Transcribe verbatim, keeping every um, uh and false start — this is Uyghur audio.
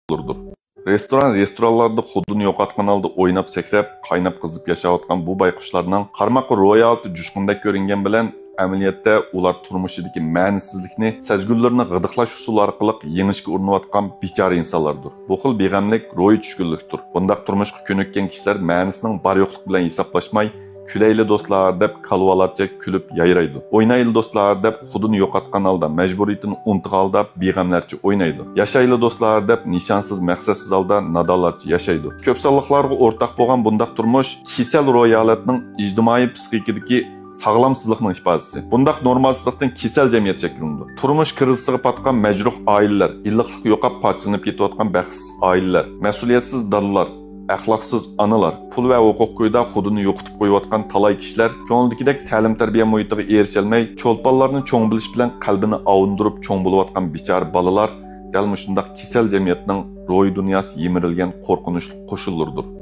قوشۇنلىرىدۇر. رېستوران، رېستورانلاردا خۇدىنى يوقاتقان ھالدا ئويناپ سەكرەپ، قايناپ قىزىپ ياشاۋاتقان بۇ بايقۇشلارنىڭ قارىماققا روھىي ھالىتى جۇشقۇندەك كۆرۈنگەن بىلەن، ئەمەلىيەتتە ئۇلار تۇرمۇشىدىكى مەنىسىزلىكنى سەزگۈلىرىنى غىدىقلاش ئۇسۇلى ئارقىلىق يېڭىشكە ئۇرۇنۇۋاتقان بىچارە ئىنسانلاردۇر. بۇ خىل بىغەملىك روھىي چۈشكۈنلۈكتۇر. بۇنداق تۇرمۇشقا كۆنۈككەن كىشىلەر مەنىسىنىڭ بار-يوقلۇقى بىلەن ھېسابلاشماي، كۈلەيلى دوستلار دەپ كالۋالارچە كۈلۈپ يايرايدۇ. ئوينايلى دوستلار دەپ خۇدىنى يوقاتقان ھالدا، مەجبۇرىيىتىنى ئۇنتۇغان ھالدا بىغەملەرچە ئوينايدۇ. ياشايلى دوستلار دەپ نىشانسىز، مەقسەتسىز ھالدا نادانلارچە ياشايدۇ. كۆپ سانلىقلارغا ئورتاق بولغان بۇنداق تۇرمۇش كېسەل روھىي ھالەتنىڭ ئىجتىمائىي پسىخىكىدىكى ساغلامسىزلىقنىڭ ئىپادىسى. بۇنداق نورمالسىزلىقتىن كېسەل جەمئىيەت شەكىللىنىدۇ. تۇرمۇش كىرىزىسىغا پاتقان مەجرۇھ ئائىلىلەر، ئىللىقلىق يوقاپ پارچىلىنىپ كېتىۋاتقان بەختسىز ئائىلىلەر، مەسئۇلىيەتسىز دادىلار، ئەخلاقسىز ئانىلار، پۇل ۋە ھوقۇق كويىدا خۇدىنى يوقىتىپ قويۇۋاتقان تالاي كىشىلەر، كۆڭلىدىكىدەك تەلىم-تەربىيە مۇھىتىغا ئېرىشەلمەي، چولپانلارنى چوڭ بىلىش بىلەن قەلبىنى ئاۋۇندۇرۇپ چوڭ بولۇۋاتقان بىچارە بالىلار دەل مۇشۇنداق كېسەل جەمئىيەتنىڭ روھىي دۇنياسى يىمىرىلگەن قورقۇنچلۇق قوشۇنلىرىدۇر.